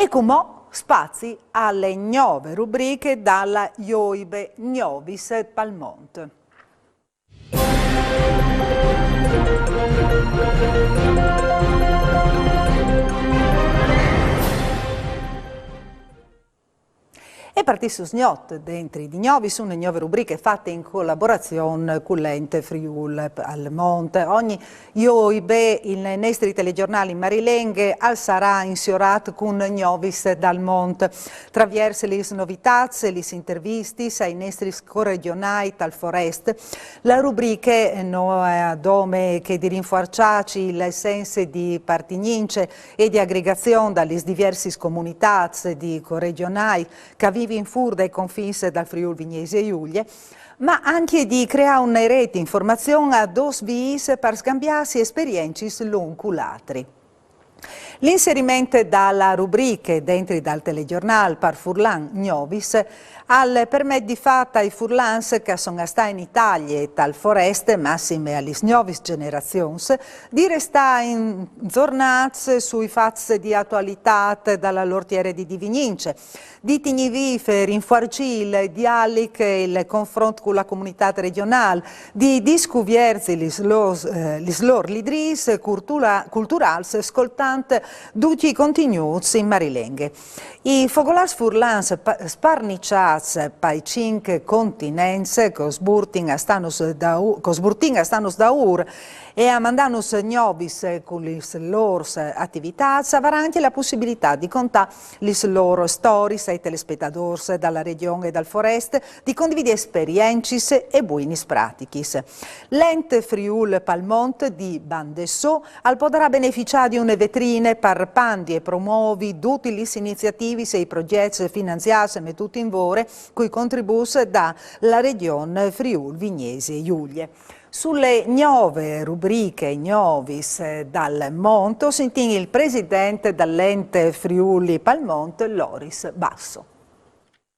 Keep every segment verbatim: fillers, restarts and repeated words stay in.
E cumò spazi alle gnove rubriche dalla Joibe Gnovis Palmont. E partì su sgnot dentri di gnovis, une gnove rubriche fatte in collaborazione con l'Ente Friul Palmont. Ogni Joibe il nestri telegiornali marilenghe al sarà insiorat con gnovis dal mont. Traviers lis novitats, lis intervistis ai nestris coregionai tal forest, la rubriche no è dome che di rinfuarciaci il senso di partignince e di aggregazione dalle diverse comunità di coregionai che vivono fuori dai confini dal Friuli Vignesie Giulie, ma anche di creare una rete informazione a dos viis per scambiarsi esperienze l'un con l'altri. L'inserimento dalla rubriche dentro dal telegiornale par furlan Gnovis al permet di fat ai furlans che sono stati in Italia e tal foreste, massime alle gnovis generazioni, di restare in giornate sui fatti di attualità dalla lortiere di Divinince, di tignì vive, rinfuarcì il dialig e il confront con la comunità regionale, di discuvierzi lis lor, eh, lis lor lidris cultura, culturals scoltant ducj i contignuts in marilenghe. I fogolars furlans sparniçats pai cinc continents, cos burtin a stanus da, cos burtin a stanus daur e a mandanus gnovis cu lis lor attivitats, avaran anche la possibilità di contà lis lor storis ai telespetadors dalla regione e dal forest, di condividi esperiencis e buinis pratichis. L'Ente Friul Palmont di bande so al podarà beneficià di une vetrine par pandi e promovi duti lis iniziativis e i progjets finanziats e metuti in vore cui contributs da la region Friul Vignesie Giulie. Sulle gnove rubriche gnovis dal Monto sentì il presidente dall'Ente Friuli Palmont, Loris Basso.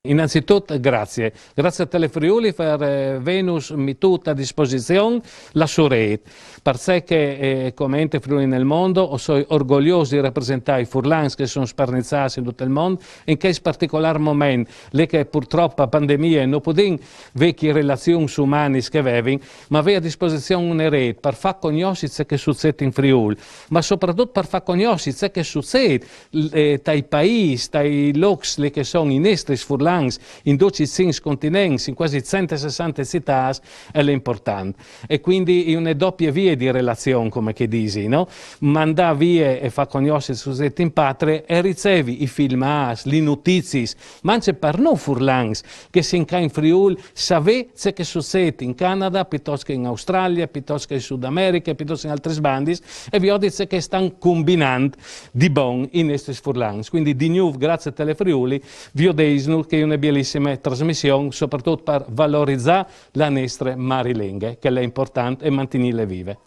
Innanzitut grazie. Grazie a Telefriuli per eh, venus mitut a disposizion la suret. Parcè che eh, come Ente Friuli nel Mondo o soi orgogliosi di rappresentare i furlans che sono sparnizzati in tutto il mondo, in questo particolare momento, lì che purtroppo la pandemia non podin vecchi relazioni umane che avevin, ma avere a disposizione una rete per far conoscere ciò che succede in Friuli, ma soprattutto per far conoscere ciò che succede eh, tai paesi, tai locs li che sono i nestris furlans, in dodici cinc continents, in quasi centosessanta città, è l'importante. E quindi è una doppia via di relazione, come che dici, no? Mandà via e far conoscere il soggetto in patria e ricevi i filmati, le notizie, ma anche per noi furlans, che si in Friuli, sapere ciò che succede in Canada, piuttosto che in Australia, piuttosto che in Sud America, piuttosto che in altri sbandis, e vi ho detto che stanno combinando di bon i nestris furlans. Quindi di nuovo grazie a Telefriuli, vi ho detto che è una bellissima trasmissione, soprattutto per valorizzare la nostra marilenghe, che è importante e mantenerle vive.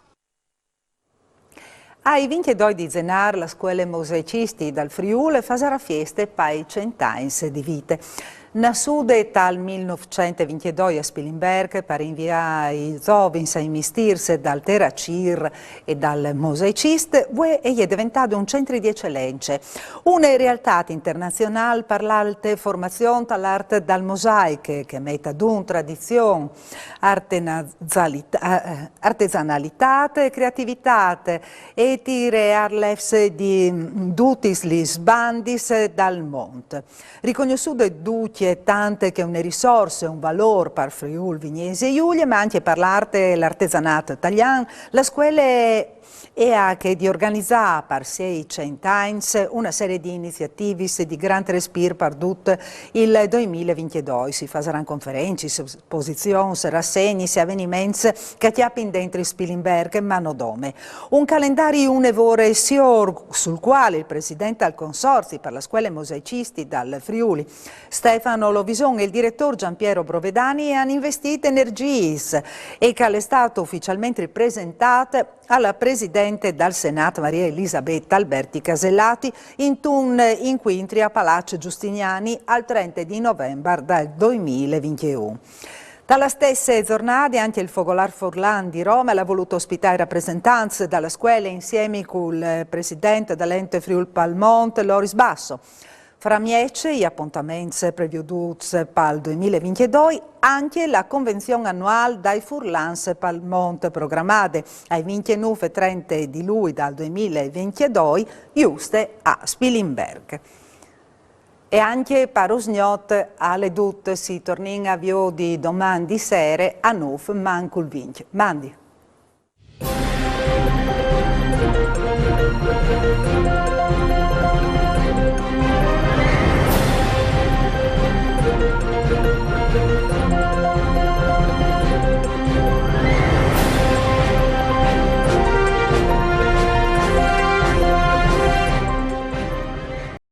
Ai vintidoi di Zenar la scuela Mosaicisti dal Friul fasarà fieste pai cent'agns di vite. Nassude tal mil nûfcent e vintidoi a Spilimberc par inviâ i zovins ai mistirs dal teracîr e dal mosaicist, vuê e je deventade un centri di ecelence, une realtât internazionâl par l'alte formazion ta l'art dal mosaic, che e met adun tradizion, artesanalitât, creativitât e tire arlefs di dutis lis bandis dal mont. Ricognossude ducj tant che une risorse, un valôr par Friûl Vignesie Julie, ma ancje par l'art e l'artesanât talian, la scuele e à chê di organizâ par siei cent agns una serie di iniziativis di grant respîr par dut il doi mil e vintidoi. Si fasaran conferencis, esposizions, rassegnis e aveniments che a cjapin dentri Spilimberc, ma no dome. Un calendari une vore siôr sul cuâl il president al Consorzi par la Scuele Mosaicisti dal Friûl, Stefano Lovison, e il diretôr Giampiero Brovedani a àn investit energiis e che al è stât uficialmentri presentât a la presidente dal Senât Maria Elisabetta Alberti Casellati intun incuintri a Palaç Giustiniani al trente di Novembar dal doi mil e vintun. Dalle stesse giornate anche il Fogolâr Furlan di Rome l'ha voluto ospitare i rappresentanti delle scuole insieme col presidente dell'Ente Friûl pal Mont, Loris Basso. Fra miece i appuntamenti previuduti pal duemilavintidoi, anche la convenzione annuale dai furlans pal Mont programmate ai vintinûf e trente di luglio dal duemilavintidoi, juste a Spilimberc. E anche par usgnot al è dut, si tornìn a viodi doman di sere a nûf mancul vincj. Mandi.